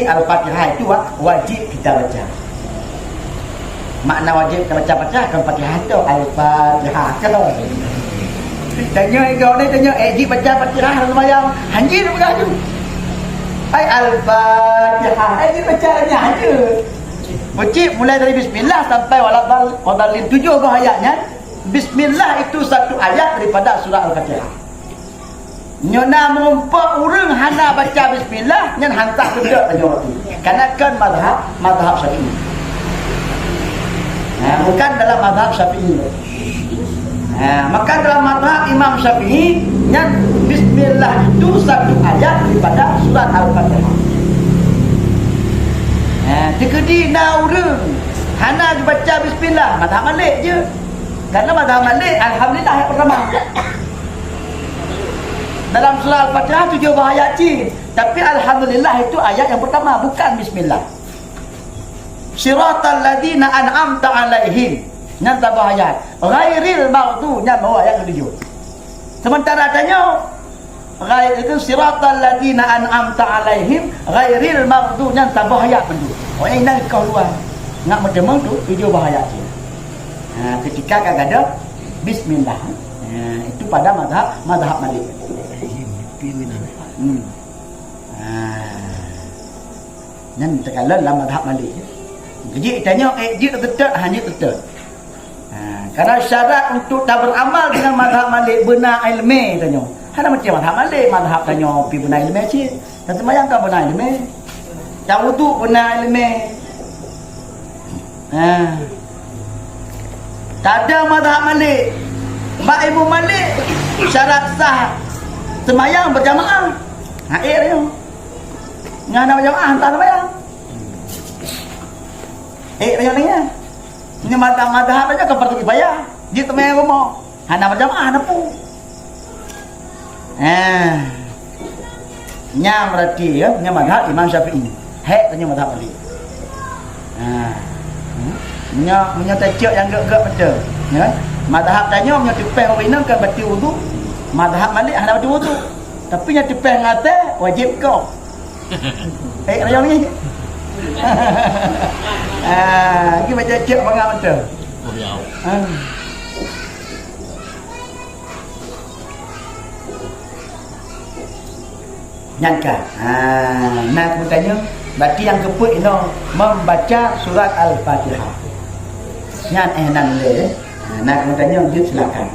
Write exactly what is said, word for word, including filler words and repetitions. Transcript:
Al-Fatihah itu wa-, wajib kita baca. Makna wajib kita baca Fatihah, kan Fatihah tu, Al-Fatihah tu. Tanya ego ni, tanya, eh, jib baca Fatihah dalam sembahyang. Hanjeuet peugah tu. Ai Al-Fatihah, eh, jib baca ni hanjeuet. Wajib mulai dari bismillah sampai waladhdal-, waladhdallin, tujuh buah ayat nyan. Bismillah itu satu ayat daripada surah Al-Fatihah. Nyoe na meurumpok ureuëng hana baca bismillah, nyan hantam keudok tanyoe tu. Karena kan mazhab, mazhab Syafi'i. Nah, bukan dalam mazhab Syafi'i. Nah, maka dalam mazhab Imam Syafi'i, nyan bismillah itu satu ayat daripada surat Al-Fatihah. Nah, teukeudi na ureuëng hana baca bismillah, mazhab Malik je. Karena mazhab Malik, alhamdulillah yang pertama. Dalam surah Al-Fatihah tujuh buah ayat cit. Tapi alhamdulillah itu ayat yang pertama, bukan bismillah. Siratal ladzina an'amta 'alaihim. Nyan saboh ayat. Ghairil maghdu-, nyan baru ayat ketujuh. Sementara tanyoe, ghair itu siratal ladzina an'amta 'alaihim ghairil maghdu-, nyan saboh ayat pun tu. Oh, ingat kau luar. Ngat meuteumong tu tujuh buah ayat cit. Ha, ketika ka gadoh bismillah. Ha, itu pada mazhab, mazhab Malik. Hmm. Ha. Nyan teukalon lam mazhab Malik. Jadi tanyoe, eh, jeuet teutap, hana teutap. Ha, karena syarat untuk ta beramal dengan mazhab Malik beuna ilmu tanyoe. Hana macam mazhab Malik, mazhab tanyoe pi beuna ilmu cit. Ta seumayang ka beuna ilmu. Ta wudhu beuna ilmu. Ha. Tada mazhab Malik. Bak Imam Malik, syarat sah seumayang berjamaah. Ha, eh, tanyoe. Nyan hana berjamaah, hantar seumayang. Eh, tanyoe nyan. Nyan mazhab-mazhab aja ka fardu kifayah. Jeuet teumé rumoh. Hana berjamaah, hana peue. Eh. Nyan berarti, ya, nyan mazhab Imam Syafi'i. Hek tanyoe mazhab Malik. Ha. Hmm. Nyoe, meunyoe tacok nyang gèt-gèt beutôi, ya. Mazhab tanyoe meunyoe teupeh ureueng inong kan batal wudhu. Mazhab Malik hana batal wudhu. Tapi nyang teupeh ngaté wajib kau. Eh, rayong ni. Ah, lagi macam cek bangat betul. Oh, ya. Ah. Nyan ka. Ah, na aku tanya, berarti yang keempat inoe membaca surat Al-Fatihah. Nyan eh nan le. Ah, na aku tanya, jeuet silakan.